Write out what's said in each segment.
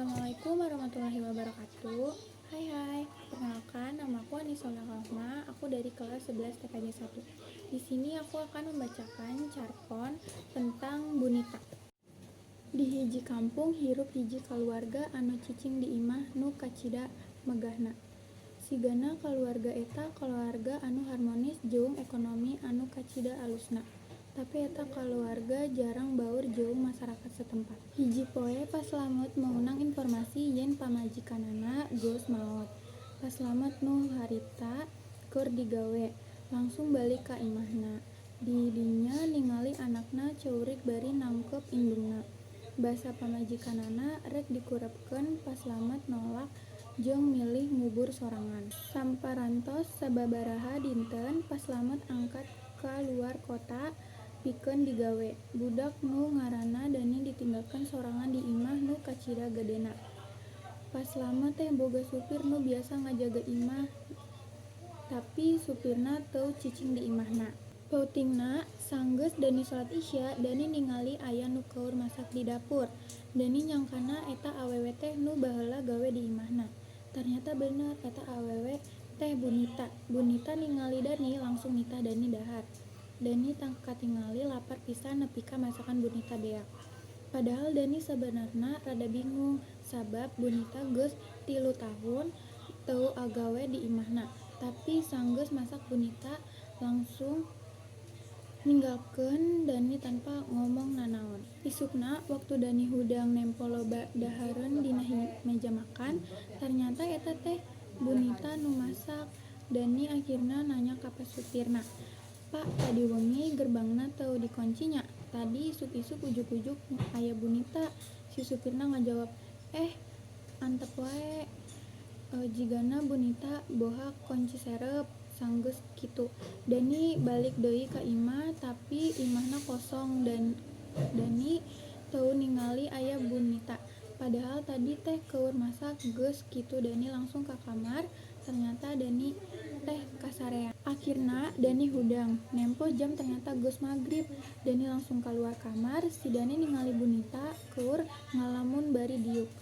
Assalamualaikum warahmatullahi wabarakatuh. Hai hai, perkenalkan nama aku Anisola Rohma, aku dari kelas 11 TKJ 1. Di sini aku akan membacakan carpon tentang Bunita. Di hiji kampung hirup hiji kaluarga anu cicing di imah nu kacida megahna. Sigana kaluarga eta kaluarga anu harmonis jeung ekonomi anu kacida alusna. Tapi eta kaluarga jarang baur jeung masyarakat setempat. Hiji poe Pa Slamet meunang informasi yen pamajikanana geus maot. Pa Slamet nu harita keur digawe, langsung balik ka imahna. Di dinya ningali anakna ceurik bari nangkeup indungna. Basa pamajikanana rek dikurepkeun, Pa Slamet nolak jeung milih ngubur sorangan. Saparantos sababaraha dinten, Pa Slamet angkat ka luar kota pikeun digawe. Budak nu ngaranna Dani ditinggalkeun sorangan di imah nu kacida gedena. Pa Slamet teh boga supir nu biasa ngajaga imah, tapi supirna teu cicing di imahna. Peutingna, sanggeus Dani salat Isya, Dani ningali aya nu keur masak di dapur. Dani nyangkana eta awewe teh nu baheula gawe di imahna. Tarnyata bener, eta awewe teh Bu Nita. Bu Nita ningali Dani langsung nitah Dani dahar. Dani katingali lapar pisan nepi ka masakan Bu Nita beak. Padahal Dani sabenerna rada bingung sabab Bu Nita geus 3 tahun teu agawe di imahna. Tapi sanggeus masak, Bu Nita langsung ninggalkeun Dani tanpa ngomong nanaon. Isukna waktu Dani hudang nempo loba dahareun dina meja makan, tarnyata eta teh Bu Nita nu masak. Dani akhirna nanya ka supirna, "Pak, tadi wengi gerbangna teu dikonci nya? Tadi isuk-isuk ujug-ujug aya Bu Nita." Si supirna ngajawab, "Eh, antep wae, jigana Bu Nita boha konci serep." Sanggeus kitu Dani balik deui ka imah, tapi imahna kosong dan Dani teu ningali aya Bu Nita. Padahal tadi teh keur masak. Geus kitu Dani langsung ka kamar, ternyata Dani teh kasarean. Akhirna Dani hudang, nempo jam ternyata geus magrib. Dani langsung kaluar kamar, si Dani ningali Bu Nita keur ngalamun bari diuk.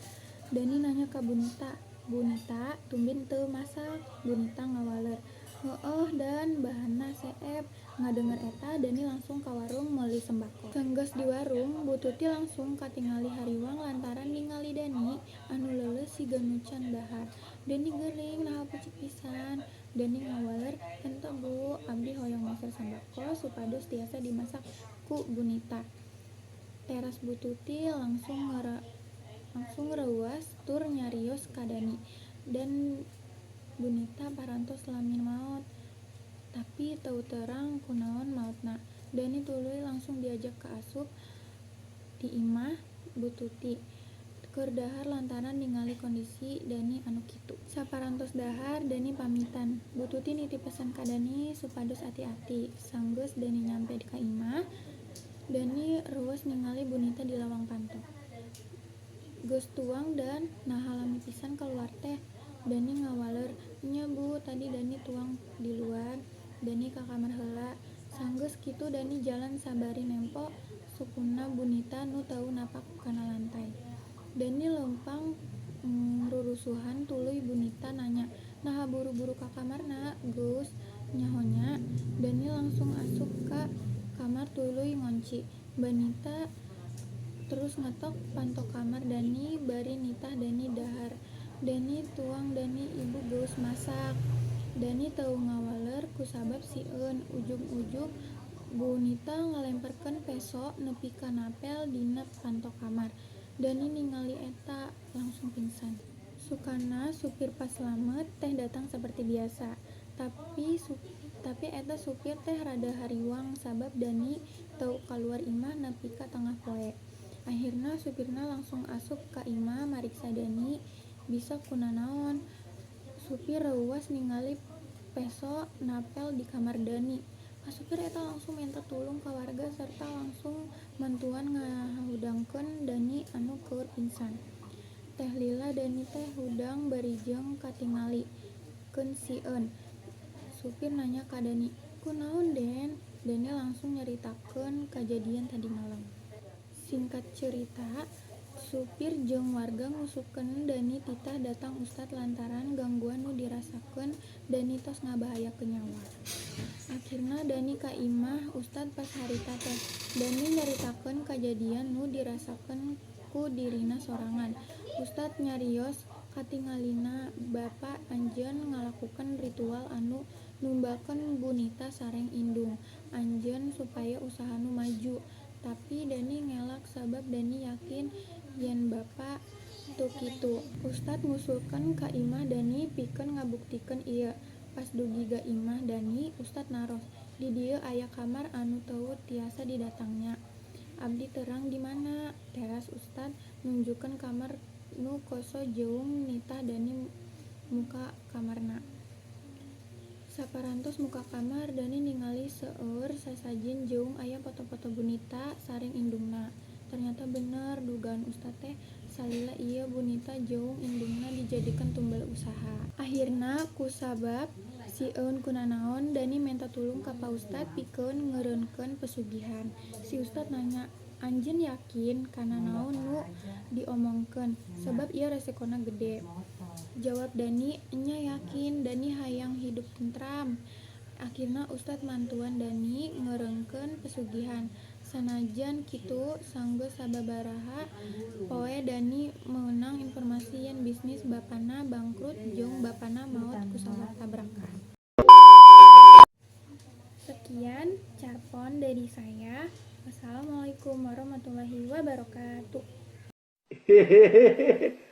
Dani nanya ka Bu Nita, "Bu Nita, tumben teu masak?" Bu Nita ngawaler, "Heueuh Dan, bahanna seep." Ngadenger eta, Dani langsung ka warung meuli sembako. Sanggeus di warung, Bu Tuti langsung katingali hariwang lantaran ningali Dani anu leuleus siga nu can dahar. "Dani geuning, naha pucet pisan?" Dani ngawaler, "Henteu Bu, abdi hoyong meser sembako supados tiasa dimasak ku Bu Nita." Teras Bu Tuti langsung reuwas tur nyarios ka Dani, "Dan, Bu Nita parantos lami maot, tapi teu terang kunaon maotna." Dani tuluy langsung diajak ka asup di imah Bu Tuti keur dahar lantaran ningali kondisi Dani anu kitu. Saparantos dahar, Dani pamitan. Bu Tuti nitip pesan ka Dani supados ati-ati. Sanggeus Dani nyampe ka imah, Dani reuwas ningali Bu Nita di lawang panto. "Geus tuang, Dan, naha lami pisan kaluar teh?" Dani ngawaler, "Nya Bu, tadi Dani tuang di luar. Dani ka kamar heula." Sanggeus kitu Dani jalan sabari nempo sukuna Bu Nita nu teu napak kana lantai. Dani leumpang rurusuhan, tuluy Bu Nita nanya, "Naha buru-buru ka kamarna, geus nyaho nya?" Dani langsung asup ka kamar tuluy ngonci. Bu Nita terus ngetok panto kamar Dani bari nitah Dani dahar. "Dani tuang, Dani, Ibu geus masak." Dani teu ngawaler kusabab sieun. Ujug-ujug Bu Nita ngalemparkeun peso nepi ka napel dina panto kamar. Dani ningali eta langsung pingsan. Sukana supir Pa Slamet teh datang saperti biasa. Tapi eta supir teh rada hariwang sabab Dani teu kaluar imah nepi ka tengah poe. Akhirna supirna langsung asup ka imah mariksa Dani bisa kunanaon. Supir reuwas ningali peso napel di kamar Dani. Supir eta langsung menta tulung ka warga sarta langsung mantuan ngahudangkeun Dani anu keur pingsan. Teh lila Dani teh hudang bari jeung katingali keun sieun. Supir nanya ka Dani, "Kunaon, Den?" Dani langsung nyaritakeun kajadian tadi malam. Singkat cerita, Supir jeung warga ngusulkeun Dani titah datang ustad lantaran gangguan nu dirasakeun Dani tos ngabahayakeun nyawa. Akhirna Dani ka imah ustad pas harita teh. Dani nyaritakeun kajadian nu dirasakeun ku dirina sorangan. Ustad nyarios katingalina bapa anjeun ngalakukeun ritual anu numbalkeun Bu Nita sareng indung anjeun supaya usahana maju. Tapi Dani ngelak sabab Dani yakin yen bapa teu kitu. Ustad ngusulkeun ka imah Dani pikeun ngabuktikeun ieu. Pas dugi ka imah Dani, ustad naros, "Di dieu aya kamar anu teu tiasa didatang nya?" "Abdi terang di mana?" Teras ustad nunjukkeun kamar nu koso jeung nitah Dani muka kamarna. Saparantos muka kamar, Dani ningali seueur sasajin jeung aya foto-foto Bu Nita sareng indungna. Ternyata bener dugaan ustad teh, salila ieu Bu Nita jeung indungna dijadikeun tumbal usaha. Akhirna kusabab sieun kunanaon, Dani menta tulung ka Pa Ustad pikeun ngeureunkeun pesugihan. Si ustad nanya, "Anjeun yakin kana naon nu diomongkeun, sabab ieu resikona gede?" Jawab Dani, "Enya yakin, Dani hayang hidup tentram." Akhirna ustad mantuan Dani ngeureunkeun pesugihan. Sanajan kitu, sanggeus sababaraha poe Dani meunang informasi yen bisnis bapana bangkrut jeung bapana maot kusabab tabrakan. Sekian carpon dari saya. Wassalamualaikum warahmatullahi wabarakatuh. Hehehe.